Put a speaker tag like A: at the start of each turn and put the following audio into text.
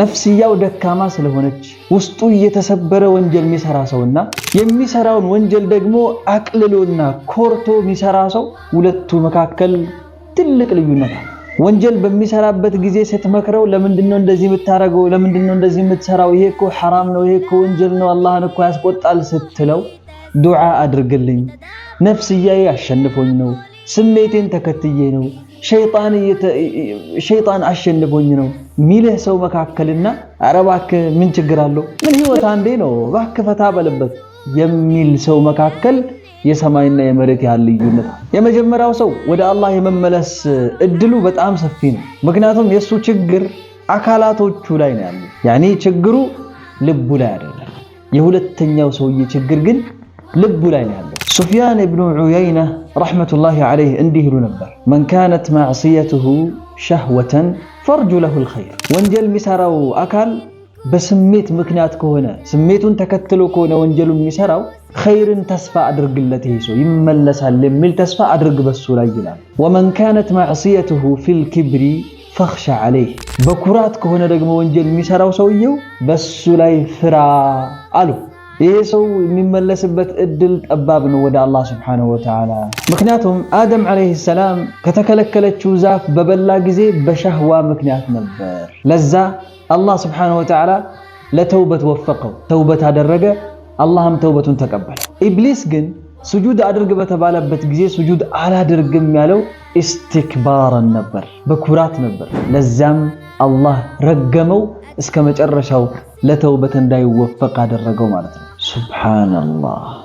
A: ነፍስያው ደካማ ስለሆነች ውስጡ እየተሰበረ ወንጀል የሚሰራ ሰውና የሚሰራውን ወንጀል ደግሞ አቅልሎና ኮርቶ የሚሰራ ሰው ሁለቱ መካከል ትልቅ ልዩነት አለ። ወንጀል በሚሰራበት ጊዜ ስትመክረው ለምንድነው እንደዚህ የምታረገው? ለምንድነው እንደዚህ የምትሰራው? ይሄ እኮ ሐራም ነው፣ ይሄ እኮ ወንጀል ነው፣ አላህን እኮ ያስቆጣል ስትለው ዱዓ አድርግልኝ፣ ነፍስያዬ አሸንፎኝ ነው፣ ስሜቴን ተከትዬ ነው፣ ሸይጣን አሸንፎኝ ነው ሚልህ ሰው መካከልና ኧረ እባክህ ምን ችግር አለው፣ ምን ህይወት አንዴ ነው፣ እባክህ ፈታ በልበት የሚል ሰው መካከል የሰማይና የመሬት ያህል ልዩነት። የመጀመሪያው ሰው ወደ አላህ የመመለስ እድሉ በጣም ሰፊ ነው። ምክንያቱም የሱ ችግር አካላቶቹ ላይ ነው ያለው፣ ያኔ ችግሩ ልቡ ላይ አይደለም። የሁለተኛው ሰውዬ ችግር ግን ልቡ ላይ ነው ያለው። ሱፊያን ኢብኑ ዑየይና رحمة الله عليه እንዲህ ይሉ ነበር፣ من كانت معصيته شهوة فارج له الخير። ወንጀል የሚሰራው አካል በስሜት ምክንያት ከሆነ፣ ስሜቱን ተከትሎ ከሆነ ወንጀሉን የሚሰራው፣ ኸይርን ተስፋ አድርግለት፣ ይሄ ሰው ይመለሳል የሚል ተስፋ አድርግ በሱ ላይ ይላል። ومن كانت معصيته في الكبر فاخش عليه። በኩራት ከሆነ ደግሞ ወንጀል የሚሰራው ሰውየው በሱ ላይ ፍራ አሉ። ይሄ ሰው የሚመለስበት እድል ጠባብ ነው ወደ አላህ سبحانه وتعالى። ምክንያቱም አደም عليه السلام ከተከለከለችው ዛፍ በበላ ጊዜ በሸህዋ ምክንያት ነበር። ለዛ አላህ سبحانه وتعالى ለተውበት ወፈቀው፣ ተውበት አደረገ፣ አላህም ተውበቱን ተቀበለ። ኢብሊስ ግን ስጁድ አድርግ በተባለበት ጊዜ ስጁድ አላደርግም ያለው استكبارا ነበር፣ በኩራት ነበር። ለዛም አላህ ረገመው፣ እስከ መጨረሻው ለተውበት እንዳይወፈቅ አደረገው ማለት ነው። سبحان الله።